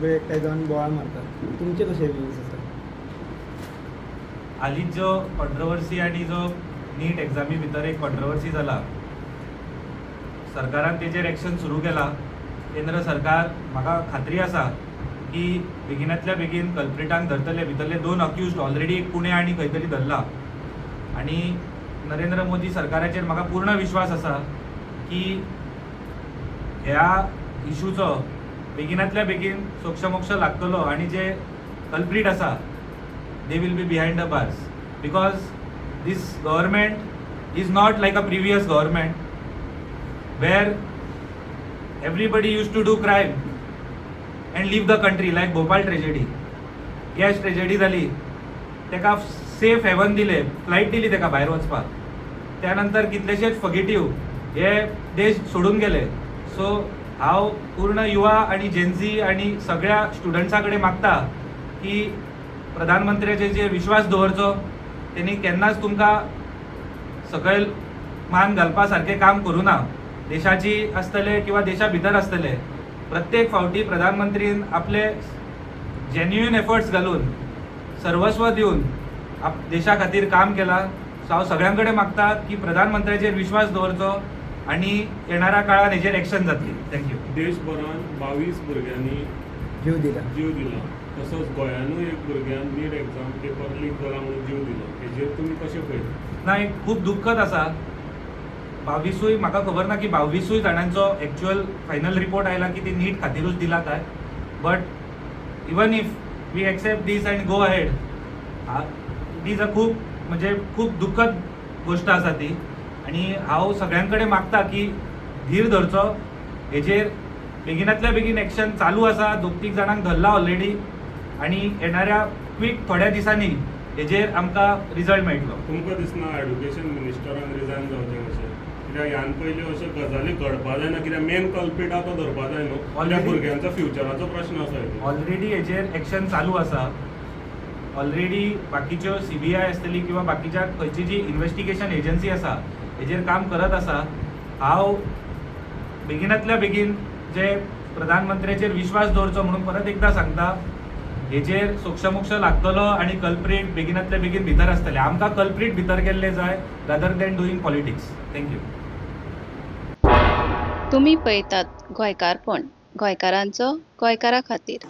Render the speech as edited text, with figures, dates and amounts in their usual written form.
सगळे एकठांय जावन बोवाळ मारतात. तुमचे कशे व्यूज आसा? हालींच जो कॉन्ट्रवर्सी आनी जो नीट एग्जामी भितर एक कॉन्ट्रवर्सी जाला, सरकारान तेजेर एक्शन सुरू केला. केंद्र सरकार, म्हाका खात्री आसा की बेगिनातल्या बेगीन कल्प्रिटांक धरतले. भितरले दोन अक्युज्ड ऑलरेडी एक पुणे आनी खंय तरी धरला आनी नरेंद्र मोदी सरकाराचेर म्हाका पूर्ण विश्वास आसा की ह्या इशूचो बेगिनातल्या बेगीन सोक्षमोक्ष लागतलो आनी जे कल्प्रीट आसा, they will be behind the bars, because this government is not like a previous government where everybody used to do crime and leave the country, like Bhopal tragedy. Gas tragedy जाली, ताका सेफ हेवन दिले, flight दिली ताका भायर वचपाक. त्यानंतर कितलेशेच फगिटीव हे देश सोडून गेले. सो हांव पूर्ण युवा आनी जेन्झी आनी सगळ्या स्टुडंट्सां कडेन मागता की प्रधानमंत्र्याचेर विश्वास दवरचो. तेणी केन्नाच तुमकां सकयल मान घालपा सारकें काम करूं ना. देशाची आसतले किंवा देशा भितर आसतले, प्रत्येक फावटी प्रधानमंत्रीन आपले जेन्युइन एफर्ट्स घालून, सर्वस्व दिवन आप देशा खातीर काम केलां. सो हांव सगळ्यां कडेन मागता की प्रधानमंत्र्याचेर विश्वास दवरचो आनी येणाऱ्या काळान हेजेर एक्शन जातली. Thank you. देशभरान 22 भुरग्यांनी जीव दिला. जीव दिला. तसोच गोंयानूय एक भुरग्यान नीट एग्जाम पेपर लीक जाला म्हणून जीव दिलो. हेजेर तुमी कशें पळयता? ना, एक खूब दुख्खद आसा. 22ूय, म्हाका खबर ना की 22ूय जाणांचो एक्च्युअल फायनल रिपोर्ट आयला की ती नीट खातीरूच दिला काय, but even if we accept this and go ahead, it is a खूब, म्हणजे खूब दुख्खद गोश्ट आसा ती. आनी हांव सगळ्यां कडेन मागता की धीर धरचो. हेजेर बेगिनातल्या बेगीन एक्शन चालू आसा. दोग तीग जाणांक धरला ऑलरेडी आनी येणाऱ्या क्वीक थोड्या दिसांनी हेजेर आमकां रिजल्ट मेळटलो. तुमकां दिसना एड्युकेशन मिनिस्टरान रिजायन जावचें कशें? कित्याक ह्यान पयलीं अश्यो गजाली घडपा जायना, कित्याक मेन कल्पीट आहा तो धरपा जाय न्हू, कित्याक भुरग्यांचो फ्युचराचो प्रश्न आसा हितून. ऑलरेडी हेजेर एक्शन चालू आसा. ऑलरेडी बाकीच्यो सीबीआय आसतली किंवा बाकीच्या खंयची जी इन्व्हेस्टिगेशन एजन्सी आसा, हेजेर काम करत आसा. हांव बेगिनातल्या बेगीन जे प्रधानमंत्र्याचेर विश्वास दवरचो म्हणून परत एकदां सांगता. हेजेर सोक्षमोक्ष लागतलो आनी कल्प्रीट बेगिनातल्या बेगीन भितर आसतले. आमकां कल्प्रीट भितर केल्ले जाय rather than doing politics. Thank you. तुमी पळयतात गोंयकारपण, गोंयकारांचो गोंयकारा खातीर.